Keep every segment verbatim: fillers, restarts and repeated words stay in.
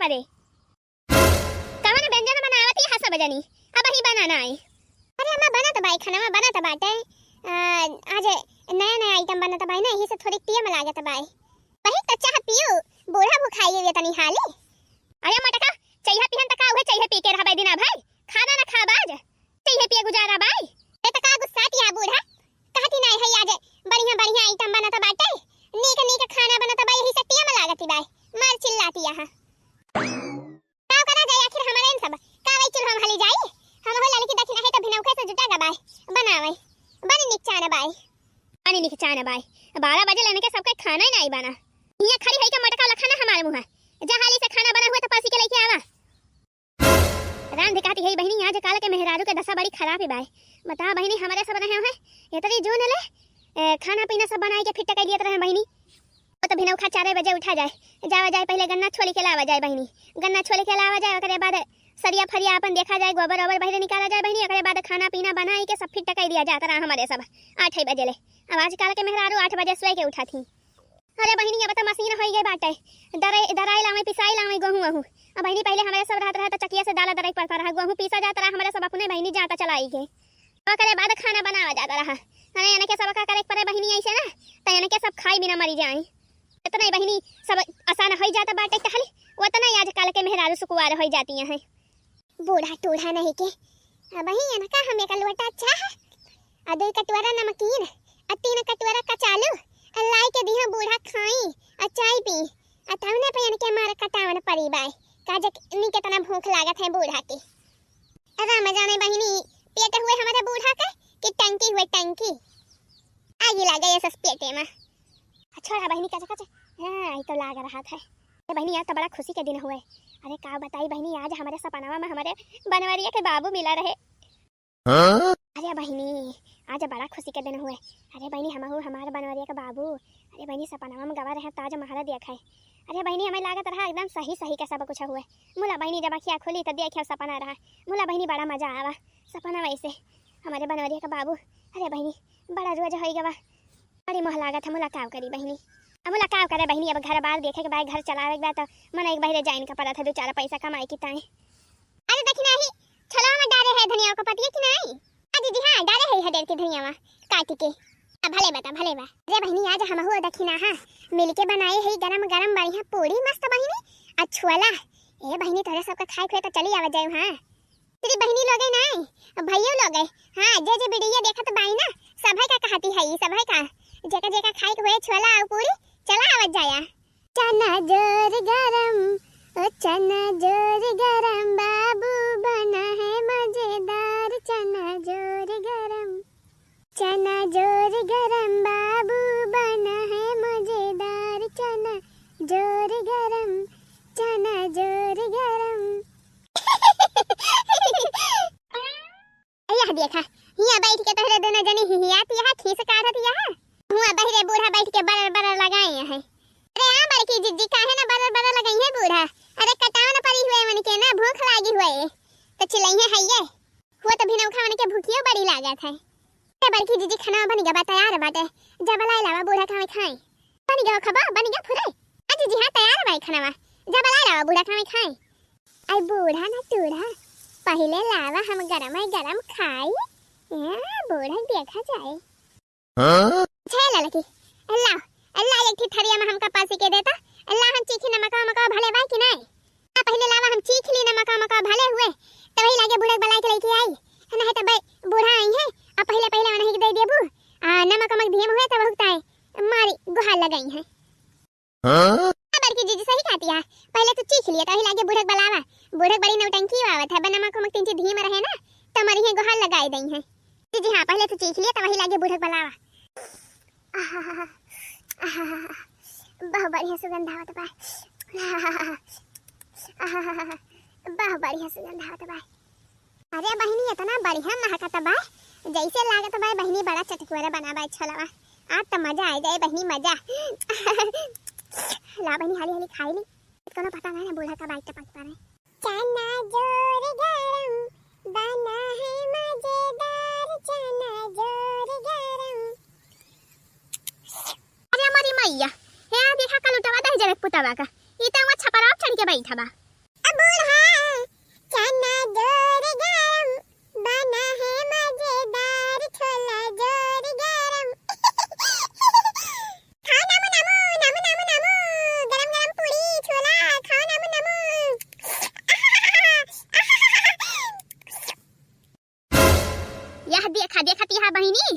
अरे, कवन व्यंजन बनावत ही सब जनी? अबहीं बनाना है। अरे अम्मा, बनत बाय, खाना बनत बाटे। आ, आज नया नया आइटम बनत बाय ना, यही से थोड़ी टेम लागत बाय। वही तो चाह पियो, बूढ़ा भुखाई हुए तनी हाली। अरे मटका, चाह पिहन त का हुए, चाह पी के रहबे दिना भर, खाना ना खाब आज। चाह पिए गुजारा बाय। ए त का गुस्सात या बूढ़ा? कहती नाय है आज बढ़िया बढ़िया आइटम बनत बाटे, नीक नीक खाना बनत बा, यही से टेम लागत बाय, मार चिल्लाती यहाँ। का करा जाए आखिर हमरे इन सब? का वही चूल्हा में हली जाई? हम हो लड़की दखिना है तो भिनौखे से जुटा गबाय बनावे। बनी निकचान बाय। बनी निकचान बाय। बारह बजे लेने के सबके खाना ही नहीं बना। हियाँ खड़ी है के मटका लखा ना हमारे मुँह। जा हाली से खाना बना हुआ तो पासी के लेके आवा। रांध कहती है बहिनी, आज काल के मेहरारू के दशा बड़ी खराब है बाय। बता बहिनी, हमरे सब रहे हैं इतनी जून ले, ए, खाना पीना सब बनाए के फिट कर दिए रहे बहिनी। वो तो भिनौखा चार बजे उठा जाए, जावा जाए पहले गन्ना छोली के लावा जाए बहिनी, गन्ना छोली के लावा जाए, ओकरे बाद सरिया फरिया अपन देखा जाए, गोबर ओबर बहरे निकाला जाए बहिनी, ओकरे बाद खाना पीना बनाई के सब फिट कर दिया जात रहा हमारे सब आठ बजे ले। अब आजकल के मेहरारू आठ बजे सोए के उठा थी। अरे बहिनी, अब तो मशीन होई गई बाटे, दराई, दराई लावे, पिसाई लावे गोहूँ वहूँ। अब बहिनी, पहले हमारे सब रहत रहा तो चकिया से दाला दराई पड़ता रहा, गोहूँ पीसा जात रहा हमारे सब अपने बहिनी जाता चलाई के। ओकरे बाद खाना बनावा जाता रहा। अरे इनके सब का करे के पड़े बहिनी ऐसे ना, तो इनके सब खाई बिना मरी जाए। इतना ही बहिनी सब आसान होई जाता बाटे टहली, उतना ही आजकल के मेहरारू सुकुवार होई जाती हैं। बूढ़ा टूढ़ा नहीं के, अबही इनका हम एक लोटा चाह, आ दो कटोरा नमकीन, आ तीन कटोरा कचालू, आ लाई के दिहा बूढ़ा खाई, आ चाय पी, आ तवने पे इनके मार कटावन परी बाय। का जनी कितना भूख लागत है बूढ़ा के। राम जाने बहिनी, पेट हुए हमारे बूढ़ा के कि टंकी हुए टंकी। आगी लागे ये सस पेटे में। छोड़ा बहिनी, कच कच। हाँ, ई तो लाग रहा था। ए बहिनी, आज तो बड़ा खुशी के दिन हुए। अरे का बताई बहिनी, आज हमारे सपनावा में हमारे बनवरिया के बाबू मिला रहे। हाँ? अरे बहिनी, आज बड़ा खुशी के दिन हुए। अरे बहिनी, हमहू हमार बनवरिया के बाबू, अरे बहिनी, सपनावा में गवा रहे ताजमहल देखे। अरे बहिनी, हमें लागत रहा एकदम सही सही के सब कुछ हुए। मुला बहिनी जब अखिया खुली तो देखे सपना रहा। मुला बहिनी, बड़ा मजा आवा सपना वैसे। हमारे बनवरिया के बाबू, अरे बहिनी, बड़ा रोज होई गवा। बड़ी मोह लागत है, मुलाकाव करी बहिनी। अब मुलाकाव करे बहिनी, अब घर बार देखे के बा, घर चलावे के बा, तो मन एक बहिरे जाइन का पड़त है, दो चार पैसा कमाए की ताई। अरे दखिना ही, छोला में डारे है धनिया का पतिया कि नहीं? अजी जी हाँ, डारे है, है डेढ़ की धनिया में काट के। अब भले बता, भले बा। अरे बहिनी, आज हम हुआ दखिना हाँ, मिल के बनाए है गरम गरम बढ़िया पूरी मस्त बहिनी, आ छोला। ए बहिनी, तोरे सबका खाए खुए तो चली आवा जाए हाँ। तेरी बहिनी लोगे नाई, भैया लोगे। हाँ, जे जे वीडियो देखत बाई ना, सभे का कहती है ई, सभे का। जेका जेका खाए के हुए छोला और पूरी, चला आवत जाया। चना जोर गरम, ओ चना जोर गरम, बाबू बना है मजेदार चना जोर गरम। चना जोर गरम, बाबू बना है मजेदार चना जोर गरम, चना जोर गरम। यह देखा, हिया बैठ के तोहरे दोनों जनी हिहियात यहा, खीस काढ़त यहा। हुआ बहिरे बूढ़ा बैठ के बरर बरर लगाए हैं। अरे हाँ बड़की जिज्जी, काहे ना बरर बरर लगाई है बूढ़ा? अरे कटाव न परी हुए मन के ना, भूख लागी हुए, तो चिल्लाई है ये। हुआ तो भिनौखा मन के भूखियो बड़ी लागत है। ए बड़की जिज्जी, खाना बन गया बा, तैयार बाटे, जा बलाए लावा बूढ़ा खावे खाए। बन गया खबा, बन गया फुरे। अजी जी हाँ, तैयार बाई खाना, जा बलाए लावा बूढ़ा खावे खाए। आई बूढ़ा ना टूढ़ा, पहले लावा हम गरम है गरम खाई। हाँ, बूढ़ा देखा जाए। हाँ? छे ललकी, ला, ला एक ठी थरिया में हमका पासी के देता, ला हम चीखी नमकवा मकवा भले बा कि नहीं। आ पहले लावा हम चीख ली नमकवा मकवा भले हुए, तब वही लागे बूढ़ा के बलाए के लेके आई, नहीं तब बूढ़ा आई है, आ पहले पहले उन्हें दे देबू, आ नमक वमक धीम हुए तब हुकता है, मारी गुहार लगाई है। हाँ? हाँ, बड़की जीजी सही कहती है। पहले तो चीख लिए, तो वही लागे बूढ़क बलावा। बूढ़क बड़ी नौटंकी आवत है, बना नमक वमक तीन चीज धीम रहे ना, तो मरी है गुहार लगाए दई है। जीजी हाँ, पहले तो चीख लिए, तो वही लागे बूढ़क बलावा। आहा, आहा, बहुत बढ़िया सुगंध आवत बा। आहा, आहा, बहुत बढ़िया सुगंध आवत बा। अरे बहिनी, इतना बढ़िया महकत बा, जैसे लागत बा बहिनी बड़ा चटकुरा बना बा छोलवा। आज तो मजा आ जाए बहिनी, मजा। ला बहिनी, हाली हाली खाई ली, कोनो पता नहीं ना बूढ़ा कब आई टपक पड़े। चना जोर गरम बना है मजेदार, चना जोर गरम। अरे हमारी मैया, हे आ देखा कलुटवा दही जरक पुतवा का, ई तो वहाँ छपरा चढ़ के बैठा बा। बूढ़ा, चना जोर गरम, बना है मजेदार छोला जोर गरम। खाओ नामू, नामू, नामू, नामू, नामू, गरम गरम पूरी छोला, खाओ नामू, नामू। यह देखा, देखत यह बहिनी,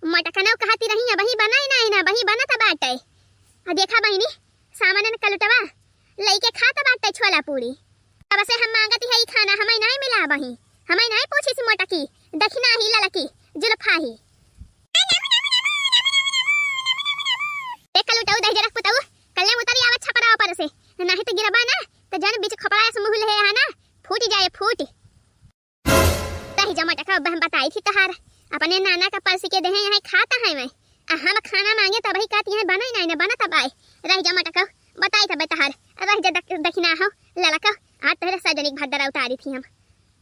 मटकनौ कहती रही, अबहीं बनाई नाहीं ना, अबहीं बनत बाटै। आ देखा बहिनी, सामनन कलुटवा लइके खात बाटै छोला पूरी। तब से हम मांगत ही खाना, हमैं नाहीं मिला अबहीं, हमैं नाहीं पूछिस मोटकी, दखिना ही ललकी, जुल्फा ही। ए कलुटौ दहिजरक पुतौ, कल्ले उतरी आवत छपरा ऊपर से, नाहीं त गिरबा ना, त जन बीच खपड़ा से मुँह लेहे हा ना, फूटि जाए फूटि। रहि जा मोटका, अब हम बताई थी तोहार, अपने नाना का परसि के देहे हैं, खात है मैं। आ हम खाना मांगे तबही कहती हैं, बनई नाहीं ना, बनत बाय। रहि जा मोटका, बताई तबे तोहार, रहि जा दख-, दखिना हो, ललका, आज तोहरे सब जनी के भद्दरा उतारी थी हम।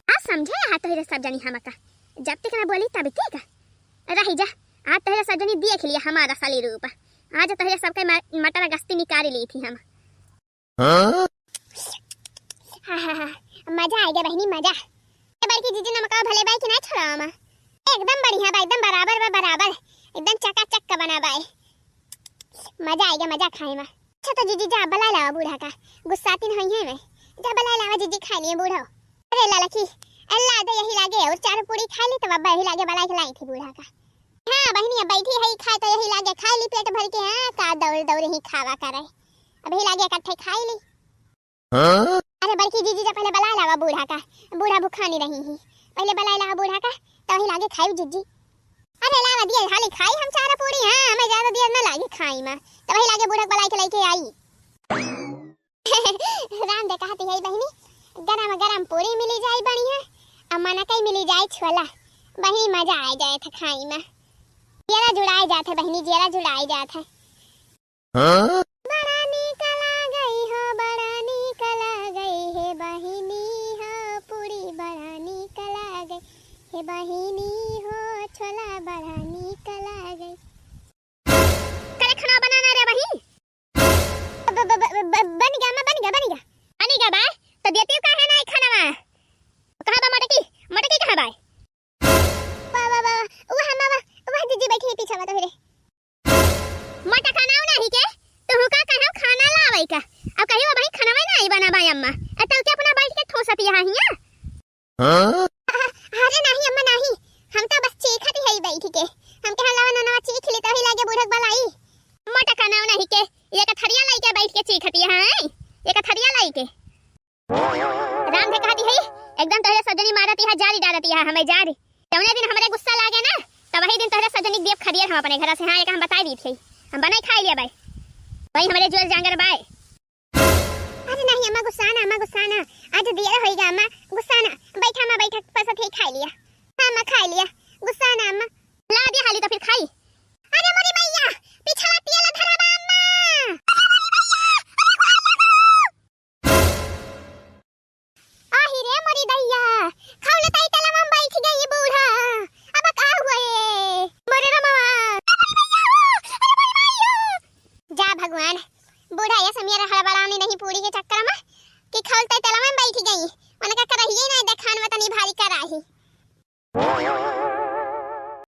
आज समझे यहाँ तोहरे सब जनी हमका, जब तक ना बोली तब तक। रहि जा, आज तोहरे सब जनी देख लिया हमार असली रूप, आज तोहरे सबके म-, मटर गश्ती निकाली ली थी हम। हाँ? हाँ, हाँ, हाँ, मजा आइगा बहिनी, मजा। ए बड़की जीजी, नमकवा भले बाय कि नाहीं छोड़ावा मा? एकदम बढ़िया बा, एकदम बराबर बा, बराबर। एकदम चकाचक का बना बाय। मजा आइगा, मजा खाए मा। अच्छा तो जीजी जा, बलाय लावा बूढ़ा का। गुस्सातिन होइहैं मैं। जा बलाय लावा जीजी, खाय लिहे बूढ़ा। अरे ललकी, अल्लाह दे यही लागे और चार पूरी खाय ली, तब अब्बा यही लागे बलाय के लाई थी बूढ़ा का। हाँ बहिनी, अब बैठी है, खाए तो यही लागे, खाय ली पेट भर के, हाँ, का दौड़ दौड़ ही खावा करे। अब यही लागे इकट्ठे खाय ली। हाँ? अरे बड़की जीजी, जा पहिले बलाय लावा बूढ़ा का, बूढ़ा भुखानी रही ही। पहिले बलाय लावा बूढ़ा का, तो यही लागे खाई जीजी। अरे लावा दिया हाली खाई हम चार पूरी, हाँ, हमें ज्यादा देर ना लागे खाई मा, तो यही लागे बूढ़ा के बलाय के लइके आई। राम दे कहती है बहिनी, गरम गरम पूरी मिली जाई बढ़िया, आ मनकई मिली जाई छोला, बहिनी मजा आय जाए थे खाई मा। जियरा जुड़ाय जात है बहिनी, जियरा जुड़ाय जात है। हाँ? बड़ा नीक लागई हो, बड़ा नीक लागई हे बहिनी हो, पूरी बड़ा नीक लागई हे बहिनी हो, छोला बड़ा नीक लागई। करे खाना बनाना रे बहिन? ब-, ब-, ब-, ब-, बन गया, मैं बन गया, बन गया। बन गया बा? तो देती हूँ काहे ना खाना मा? कहाँ बा मोटकी? मोटकी कहाँ बा? वाह, वाह, वाह, वाह, वाह, मामा, वाह, जीजी बैठी है पीछे, वाह, तो फिर। मोटा खाना नाहीं के, तुहू का कहो खाना लावे का? अब कहियो भाई खाना में नाहीं बना बा अम्मा। ए, तब के अपना बैठ के ठोसत यहाँ हिया? हाँ? अरे नाहीं अम्मा, नाहीं, हम तो बस चीखत ही है बैठ के। हम कहा लावा ननवा चीख ली, तभी लागे बूढ़क बलाई। मोटा खाना नाहीं के, ये कथरिया लाई के बैठ के चीखत यहाँ, ये कथरिया लाई के। राम धे कहती है, एकदम तोहरे सजनी मारती है, जारी डालती है हमें जारी। जौने दिन हमरे गुस्सा लागे ना, तब वही दिन तोहरे सजनी के देव खरियर हम अपने घर से, हाँ, एक हम बताई दी थी, हम बनाई खाई लिया बाय, वही हमरे जोर जांगर बाय। अरे नहीं अम्मा, गुस्सा ना, अम्मा गुस्सा ना, आज देर होइगा अम्मा, गुस्सा ना, बैठा अम्मा, बैठा, पसत ही खाई लिया, हाँ अम्मा खाई लिया, गुस्सा ना अम्मा। ला दे हाली तो फिर खाई। अरे मोरी मैया, पिछला तेल धरा बा अम्मा। आही रे मोरी दैया, खौलतई तेलवा में बैठ गई बूढ़ा। अब का हुए? मोरे रमवा। जा भगवान, बूढ़ा ये समय हड़बड़ानी नहीं पूरी के चक्कर में कि खौलतई तेलवा में बैठ गई। उनका करहिए ना देखान में तनी भारी कराही।